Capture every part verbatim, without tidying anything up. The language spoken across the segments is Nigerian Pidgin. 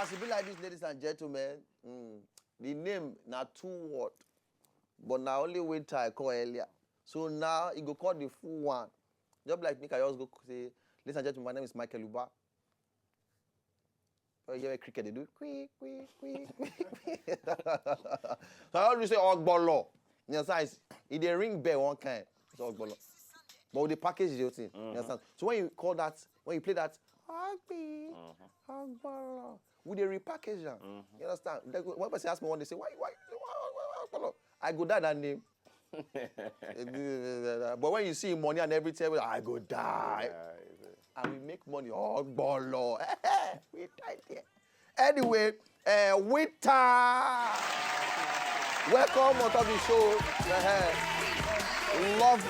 As e be like this, ladies and gentlemen, mm, the name na two word, but na only winter I call earlier. So now e go call the full one. Just like make I just go say, ladies and gentlemen, my name is Michael Uba. Oh, you hear cricket, they do quick, quick, quick, quick. So I always say ogbolo. You understand? It's, e dey ring bell one kind. It's ogbolo. But with the package, the whole thing. You understand? So when you call that, when you play that, ogbi, ogbolo, we dey repackage am. You understand? Like, when person ask me one day, say, why, why, why, why, why ogbolo? I go die that name. But when you see money and everything, I go die. I will make money. Oh, bolo. We die there. Anyway, uh, winter. Welcome on top of the show. Uh-huh. Love,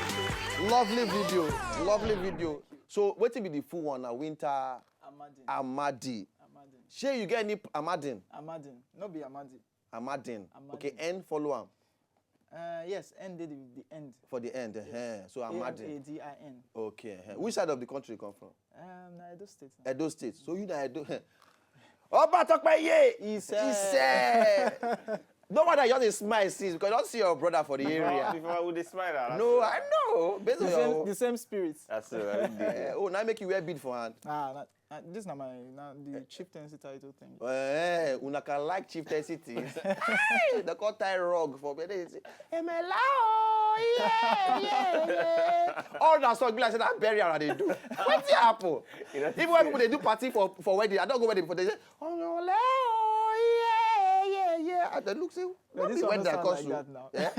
lovely video. Lovely video. So, what will be the full one now? Winter Amadi. Amadi. Amadi. Shey you get any Amadin? Amadin. No be Amadi. Amadin. Amadin. Okay, N follow am. Uh, yes, N did the, the end. For the end. Uh-huh. So Amadin. A-M-A-D-I-N. Okay. Uh-huh. Which side of the country you come from? Um, na Edo State. Na. Edo State. So you na Edo. Oba talk my ye. He said. He said. No wonder you just dey smile since because you don't see your brother for the area. Before we dey smile at No, I know. Based The on same, your the same spirit. That's it. I did Eh, it. Oh, now make you wear bead for hand. Ah, na, na, this na my na the chieftaincy title thing. Eh, una can like chieftaincy things. Hey, they call tie rug for me. They say, Emela, oh, yeah, yeah, yeah. All that song be like say that burial that they do. Wetin happen? You know, Even when people they do party for, for wedding, I don't go wedding before they say, oh, no, le, oh, yeah, yeah, yeah. And they look say, But what this be one when no they sound call like you? That now. Yeah?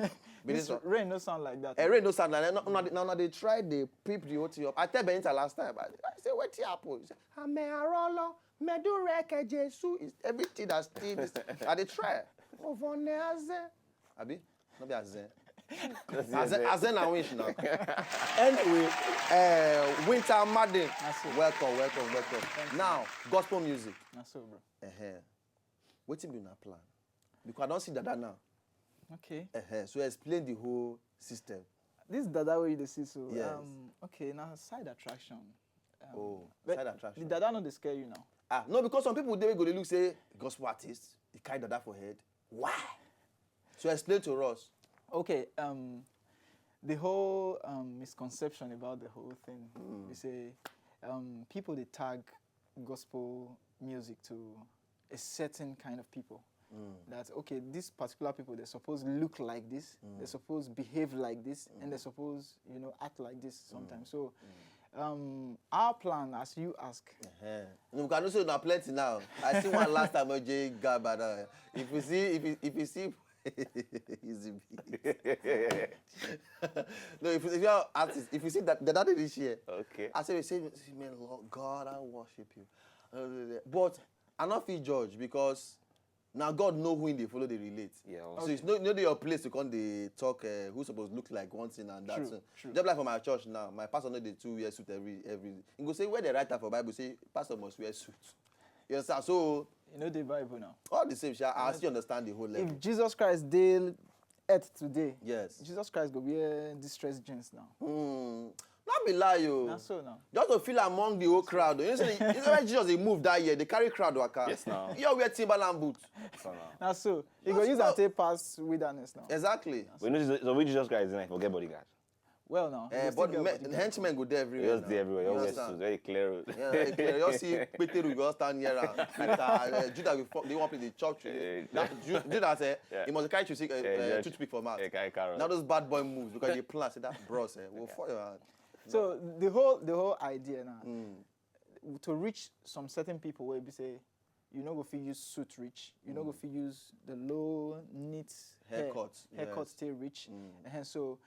Be This this one. Rain no sound like that. Eh, rain no sound like now. Now, now, now they try they peep the whole thing up. I tell Benita last time. I, I say, what happen? He say, Ame arolo, medureke Jesu is everything that still is. I dey try. Ovone aze. Abi? No be aze. Aze, aze na wish now. Anyway, uh, Winter Madden. That's it. Welcome, welcome, welcome. Now, gospel music. Na so, bro. Uh-huh. Wetin be una plan? Because I don't see Dada now. Okay. Uh-huh. So explain the whole system. This Dada wey you dey see so. Yes. Um, okay, na side attraction. Um, Oh, but side attraction. The Dada no dey scare you now. Ah, no, because some people dey go dey look say gospel artist, he carry Dada for head. Why? So explain to us. Okay. Um, the whole um, misconception about the whole thing is say um, people they tag gospel music to a certain kind of people. That okay, these particular people they're supposed to look like this, they're supposed to behave like this, and they're supposed you know act like this sometimes. So, um, our plan, as you ask, Uh-huh. No, because I know say una plenty now. I see one last time with Jay Gaba now. If you see, if you, if you see, easy beat. No, if, if you are artist, if you see that the Daddy this year, Okay. I say, say, say, man, Lord God, I worship you. Uh, But I not feel judge because now God know who in they follow they relate. Yeah, So it's no, no your place to come they talk uh, who supposed look like one thing and that True, thing. true. Just like for my church now, my pastor know the two wear suit every every. He go say where the writer for Bible say pastor must wear suit. You understand? So you know the Bible now. All the same, sha, I still understand the whole level. If Jesus Christ dey earth today, Yes. Jesus Christ go wear distressed jeans now. Hmm. Not be lie, you. Na so now. Just to feel among the whole crowd. You know, say, you know when Jesus he moved that year, they carry crowd waka. Yes, now. You wear Timberland boots. So now. Na so. He go use and take pass wilderness now. Exactly. We know Jesus, so we Jesus Christ is like forget bodyguard. Well now. Eh, you still but get me, bodyguard. henchmen go there everywhere. He was now. there everywhere. He You always understand? was very clear. Yeah, very clear. You see Peter, you go stand here. And Peter, uh, Judah, we fo- they want to play the church. Eh, That Ju- Judah say Yeah. he must carry to see uh, Eh, uh, yeah. Toothpick for mouth. Eh, carry carrot. Now those bad boy moves because they plan say that bros eh, will fall your hand. So the whole the whole idea now to reach some certain people where be say you no go fit use suit reach, you no go fit use the low neat hair- Haircut, haircut yes. Stay rich. And so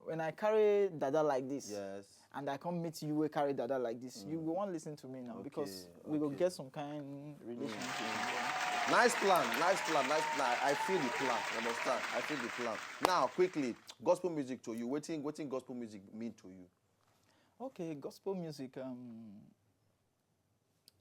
when I carry Dada like this, Yes. and I come meet you, we carry Dada like this, you go want listen to me now because Okay, we go okay. Get some kind relationship. Nice plan, nice plan, nice plan. I feel the plan. You understand? I feel the plan. Now, quickly, gospel music to you. Waiting, waiting gospel music mean to you. Okay, gospel music. Um,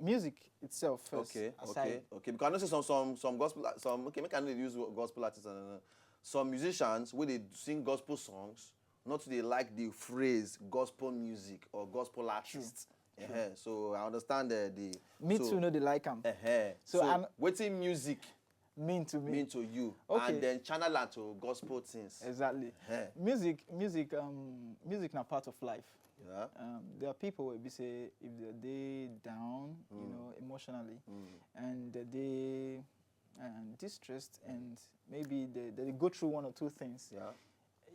music itself first. Okay, aside. Okay, okay. Because I know say some some some gospel some okay, make I no dey use wo- gospel artists and uh, some musicians where they sing gospel songs, not they like the phrase gospel music or gospel artist. Uh-huh. So I understand uh, the. Me so, too, no, they like am. Uh-huh. So So, I'm- wetin music Mean to me. mean to you, Okay. and then channel am to gospel things. Exactly. Uh-huh. Music, music, um, music na part of life. Yeah. Um, there are people where we say if they they down, you know, emotionally, and they and distressed, and maybe they, they go through one or two things. Yeah.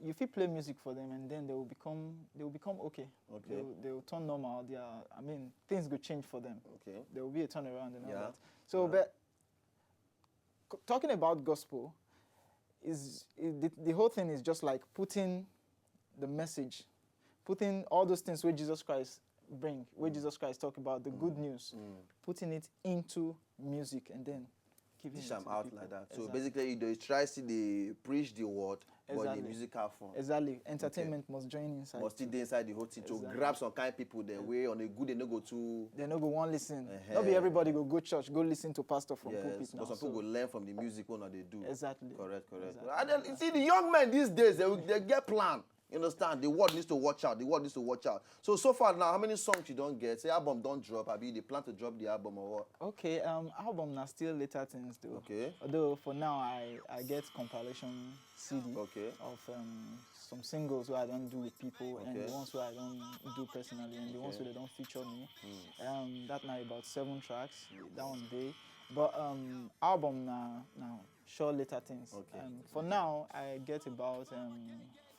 You fit play music for them, and then they will become they will become okay. Okay. They will, they will turn normal. They are, I mean, things go change for them. Okay. There will be a turnaround and all Yeah. that. So, but c- talking about gospel, is i- the, the whole thing is just like putting the message, putting all those things where Jesus Christ bring, where Jesus Christ talk about the good news, putting it into music and then giving Dish it am to out people. Like that. So Exactly. Basically, you dey try still dey preach the word, but the Exactly. musical form Exactly. Entertainment must join inside. Must still dey inside the whole thing to Exactly. Grab some kind people then wey on a good day no go too. They no go one listen. Uh-huh. Not be everybody go go church, go listen to pastor from Yes, pulpit. But Now, some so people go learn from the music wey una dey do. Exactly. Correct, correct. Exactly. And then, you see, the young men these days, they, they get plan. You understand? The world needs to watch out. The world needs to watch out. So, so far now, how many songs you don't get? Say album don't drop. Abi, they plan to drop the album or what? Okay, um, album na still later things though. Okay. Although for now I I get compilation C D Okay. of um, some singles where I don't do with people and Okay. the ones where I don't do personally and the ones Okay. where they don't feature me. Um, that now about seven tracks. That one day, but um, album na na sure later things. Okay. Um, for now I get about um,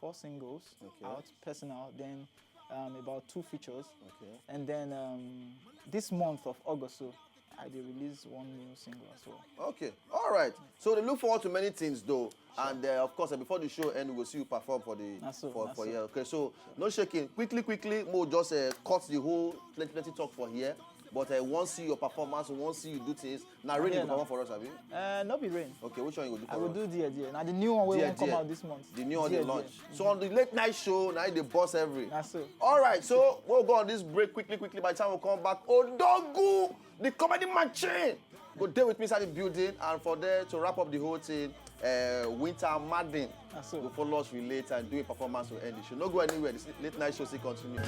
four singles Okay. out personal, then um, about two features, Okay. and then um, this month of August, so I dey release one new single as well. Okay. All right. So they look forward to many things though. And uh, of course, uh, before the show end, we will see you perform for the Na so, for, na for so. here. Okay, so no shaking. Quickly, quickly, mo just uh, cut the whole plenty, plenty talk for here. But I want see your performance. We want see you do things. Now, really, Yeah, you na. Perform for us, abi? Uh, no be rain. Okay, which one you go do for I will us? Do there there. Now the new one wey There, won't come there. Out this month. The new one There, dey launch. So on the late night show, now they boss every. Na so. All right, so we'll go on this break quickly, quickly. By the time we come back, Odogu, the comedy machine, go there with me inside the building, and for there to wrap up the whole thing, uh, Winter Madden. Na so. Go follow us with later and do a performance to end the show. No go anywhere. This late night show still continue.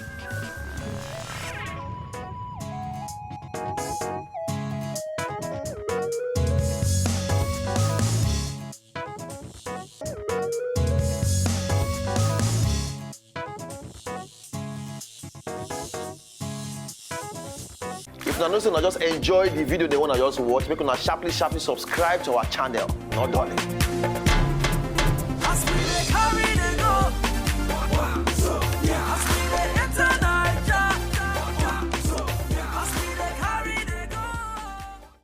If una know say una just enjoy the video they wanna just watch, make una sharply sharply subscribe to our channel. No darling.